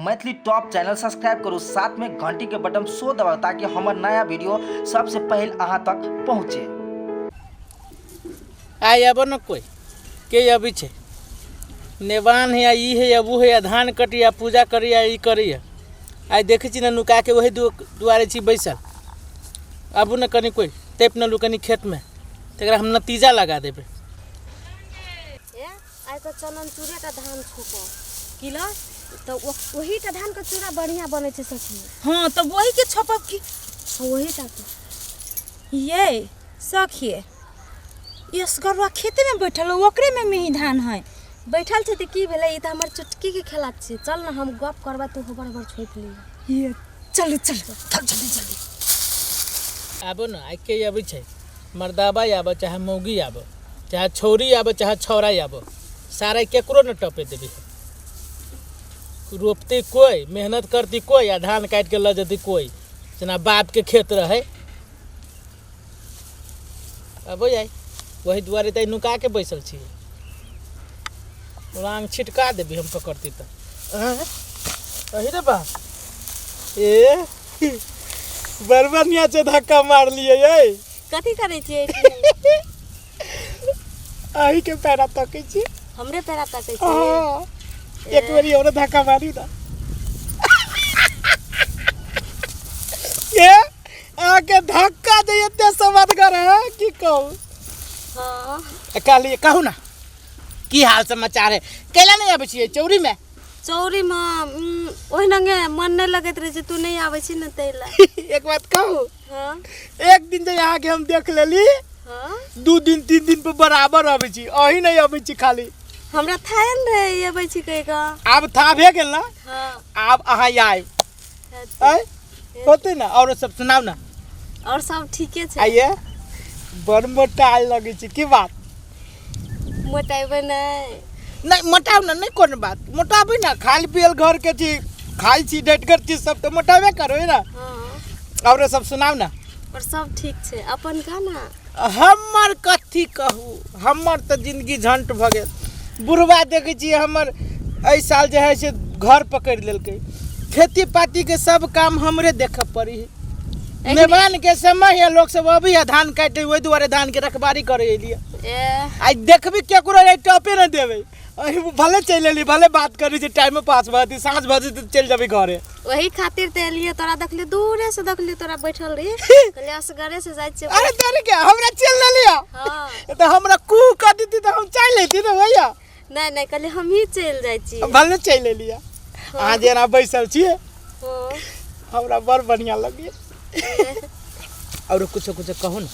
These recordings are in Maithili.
मैथिली टॉप चैनल सब्सक्राइब करू, साथ में घंटी के बटन सो दबाउ ताकि हमर नया वीडियो सबसे पहले अहाँ तक पहुँचे। आइ आबो न कोई के अबै छै नेवान है या ई है या वो है या धान कटिया पूजा करिया ई करिया। आइ देखै छी ने नुका के वही दुआरे छी बैसल। आबू ने कनि कोई तेप न लू कनि खेतमे, तकरा हम नतीजा लगा देबै। ए आइ तऽ चनन चूड़े का धान छौंकऽ की ल तऽ ओही का धान के चूड़ा बढ़िया बनै छै सखी। हाँ तऽ वही के छपब की? हाँ, वही टा के। ये सखी असगरुआ खेते में बैठल हो, ओकरे में मेही धान है। बैठल छै तऽ की भेलै, ई तऽ हमर चुटकी के खेला छै। चल न हम गप करबा, तू होबर होबर छोपि लिह। ये चलू चलू चल जल्दी जल्दी। आबो न आइ के अबै छै, मर्दाबा आबऽ चाहे मौगी आबऽ चाहे छौरी आबऽ चाहे छौड़ा आबऽ, सारा केकरो न टपे देबै। रोपते कोई, मेहनत करती कोई, आ धान काटि के लऽ जेतै कोई, जेना बापके खेत रहै। अबै आइ वही दुआरे तऽ नुका के बैसल छी, रांग छिटका देबी हम पकड़ती तऽ। अही रे बा, ए बड़ बढ़िया छै, धक्का मारलियै यै। कथी करै छियै? अही के पैरा तकै छी। हमरे पैरा तकै छी? हाँ, एक बेरी और धक्का मारी ना। ए आके धक्का दे एते समझगर है की कहू। हाँ। कहलियै कहू ना की हाल समाचार है, कैला नहीं आबै छियै चौरी में? चौरी में ओहिनंगे मन नहीं लगैत रहे छै, तू नहीं आबै छी ने तै ला। एक बात कहू? हाँ। एक दिन जे यहाँ के हम देख लेली, हाँ। 2 दिन 3 दिन पर बराबर अबै छी, अही नहीं अबै छी खाली। हमरा थाए न रहे अबै छी कहि कऽ। आब था भे गेल ना? हाँ। आब अहाँ आयब। हेतै। आय? होतै ना? और सब सुनाउ ना। और सब ठीके छै। आइए बड़ मोटायल लगै छै, की बात? मोटेबै नहि। नहीं मोटाउ ना, नहीं कोनो बात, मोटाबै ना, खाल पियल घर के छी, खाइ छी डटगर चीज सब तऽ मोटाबे करबै ना। हाँ। और सब सुनाउ ना। और सब ठीक छै, अपन कह ना। हमर कथी कहू, हमर तऽ जिंदगी झंट भऽ गेल। बुढ़वा देखै छियै हमर एहि साल जे है से घर पकड़ि लेलकै, खेती पाती के सब काम हमरे देखऽ पड़ी है। नेवान के समय है, लोग सब अभी है धान काटे, ओहि दुआरे धान के रखबारी करे एलियै। ए। आइ देखबी केकरो रे टपे न देबै, अही भले चलि एली, भले बात करी जे टाइम पास भऽ जेतै, साँझ भऽ जेतै तऽ चलि जेबै घरे। वही खातिर तऽ एलियै, तोरा देखलियै दूरे से, देखलियै तोरा बैठल रही, कहलियै असगरे से जाइ छियै। अरे तोरे के हमरा चलि लेलियै। हाँ। तऽ हमरा कू कऽ देती तऽ हम चलि लेती ने भैया। नहीं नहीं, कहलियै हमही चलि जाइ छियै। भले चलि एलियै। हाँ। अहाँ जेना बैसल छियै। हाँ। हमरा बड़ बढ़िया लगैया। और कुछो कुछो कहू ना।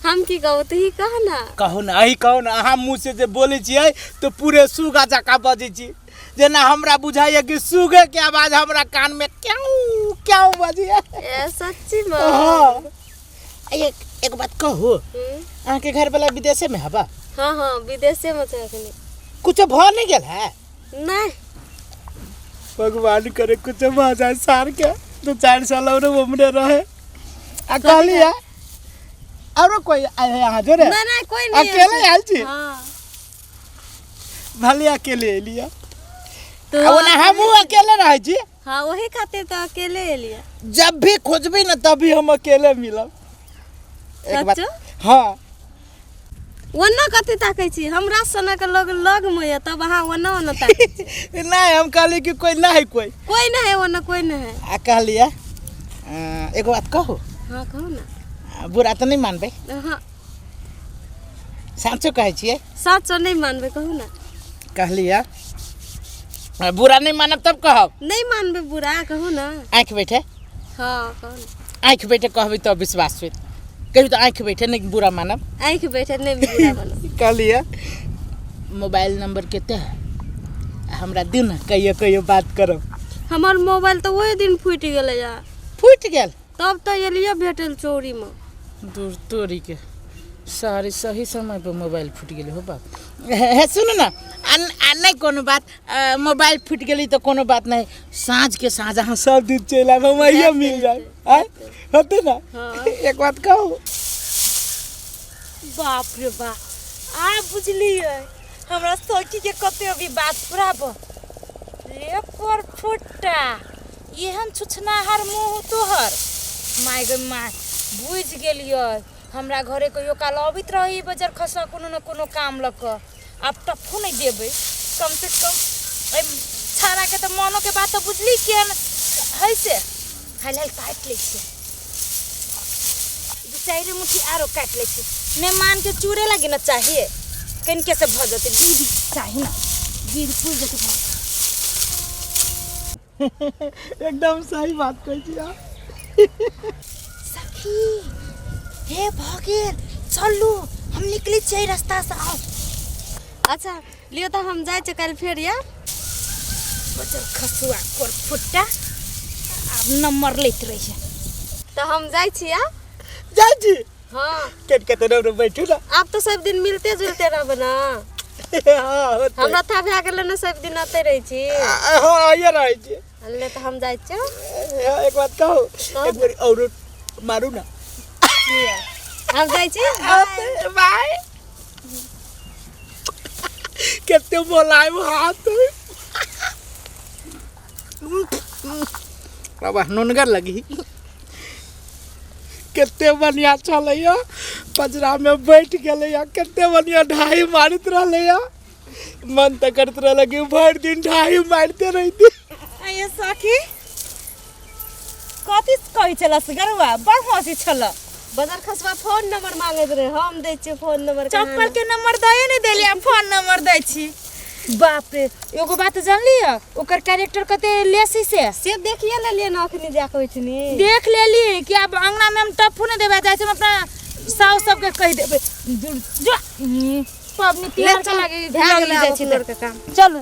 हम की कहू, तू ही कह ना। कहू ना, अही कहू ना, अहाँ मुँह से जे बोलै छियै तऽ पूरे सुगा जकाँ बजै छी, जेना हमरा बुझाइया कि सुगे के आवाज हमरा कान में क्यों क्यों बजैया। ए सच्ची में? हाँ। एक बात कहू, अहाँ के घर वाला विदेशे में हबा? हाँ हाँ विदेशे में छै अखनी। कुछो भऽ नहीं गेल है? नहीं। भगवान करे कुछो भऽ जाए सार के, 2-4 साल और उम्र रहे। आ कहली है औरो कोई आए है अहाँ जोरे? नहीं, नहीं, कोई नहीं अकेले आयल आयल छी? हाँ। भले अकेले एलियै। तो आ ओना हमहूँ अकेले रहै छी। हाँ, वही खातिर तो अकेले एलियै। जब भी खोजबी ना तभी हम अकेले मिलब। एक बात सच्चो? हाँ। ओना कथी ताकै छी? हमरा सनक लोग लग में ये, तब अहाँ ओना ओना ताकै छी। नहीं, हम कहली कि कोई नहीं है, कोई। कोई नहीं है, ओना कोई नहीं है। आ कहलियै, एगो बात कहू? हाँ, कहू ना। बुरा तऽ नहीं मानबै? हाँ। साँचो कहै छियै? साँचो नहीं मानबै, कहू ना। कहलियै, बुरा नहीं मानब तब कहब। नहीं मानबै बुरा, कहू ना। आँखि बैठे? हाँ, कहू ना। आँखि बैठे कहबै तब विश्वास होयत। कहियो तऽ आँखि बैठे नहीं बुरा मानब। आँखि बैठे नहीं बुरा मानब। कहलियै, मोबाइल नंबर कते है? हमरा दियौ ना, कहियो कहियो बात करब। हमर मोबाइल तऽ ओहि दिन फूटि गेलै या। फूटि गेल? तब तऽ एलियै भेटल चोरी में। दूर तोरी के सारे सही समय पर मोबाइल फूटि गेलै हो बाप। हे सुनू ना, आ नहीं कोनो बात, मोबाइल फूटि गेलै तऽ कोनो बात नहीं, साँझ के साँझ अहाँ सब दिन चलि आयब, हम अहिए मिल जायब। आय होतै ना? हाँ। एक बात कहू? बाप रे बाप, आ बुझलियै हमरा सखी के कते अभी बात पुराब। रे पर फुट्टा एहन छुछनाहर मुँह तोहर। माय गे माय, बुझि गेलियै, हमरा घरे कहियो काल अबैत रही बजर खसुआ कोनो ने कोनो काम लऽ कऽ। आब टप्पो नहि देबै कम से कम एहि छाड़ाके तऽ मोनोके बात तऽ बुझली केहन है से। हाल हाल काटि लै छियै, दू चारि मुट्ठी आरो काटि लै छियै। मेहमानके चूड़े लागी ने चाहिए, कनिके से भऽ जेतै, बीड़ी चाही ने, बीड़ी पुरि जेतै भऽ। एकदम सही बात कहै छी अहाँ। सखी हे भऽ गेल, चलू हम निकलै छियै रास्तासँ। आउ अच्छा लियौ तऽ हम जाइ छियै काल्हि फेर यार। बचल खसुआ कोर फुट्टा आब नम्बर लैत रहिए। तऽ हम जाइ छी आ जाइ छी। हाँ केट के तो बैठू ना। आब तऽ सब दिन मिलते जुलते रहबै ना। हाँ होतै। हमरा था भए गेलै ने, सब दिन अतै रहै छी। हाँ आइए रहै छी। ले तऽ हम जाइ छियै। हाँ, एक बात कहू, एक बार और मारू ना। हम जाइ छी। बाय। कते मोलायम हाथ। बाबा नुनगर लगी। कते बढ़िया छलैया, पजरा में बैठ गेलैया, कते बढ़िया ढाई मारैत रहलैया। मन तऽ करैत रहलै कि भरि दिन ढाई मारिते रहिती। आये सखी, कथी कहै छल असगरवा? बड़ हँसी छल। बजर खसवा फोन नंबर मांगैत रहे, हम दै छियै फोन नंबर। चप्पल के नंबर दए नहि देलियै, फोन नंबर दै छी। बाप रे, एगो बात जानलियै, ओकर कैरेक्टर कते लेसी से देखिए लेलियै ने अखनी जाके ओहिठनी देख लेली कि आब अंगना में हम टप्पू नहीं देबै जाइ छी, हम अपना साउस सबके कहि देबै। दूर जो, पबनी तिहार के लागे भए गेलै जाइ छी अपनो आरके काम। चलू।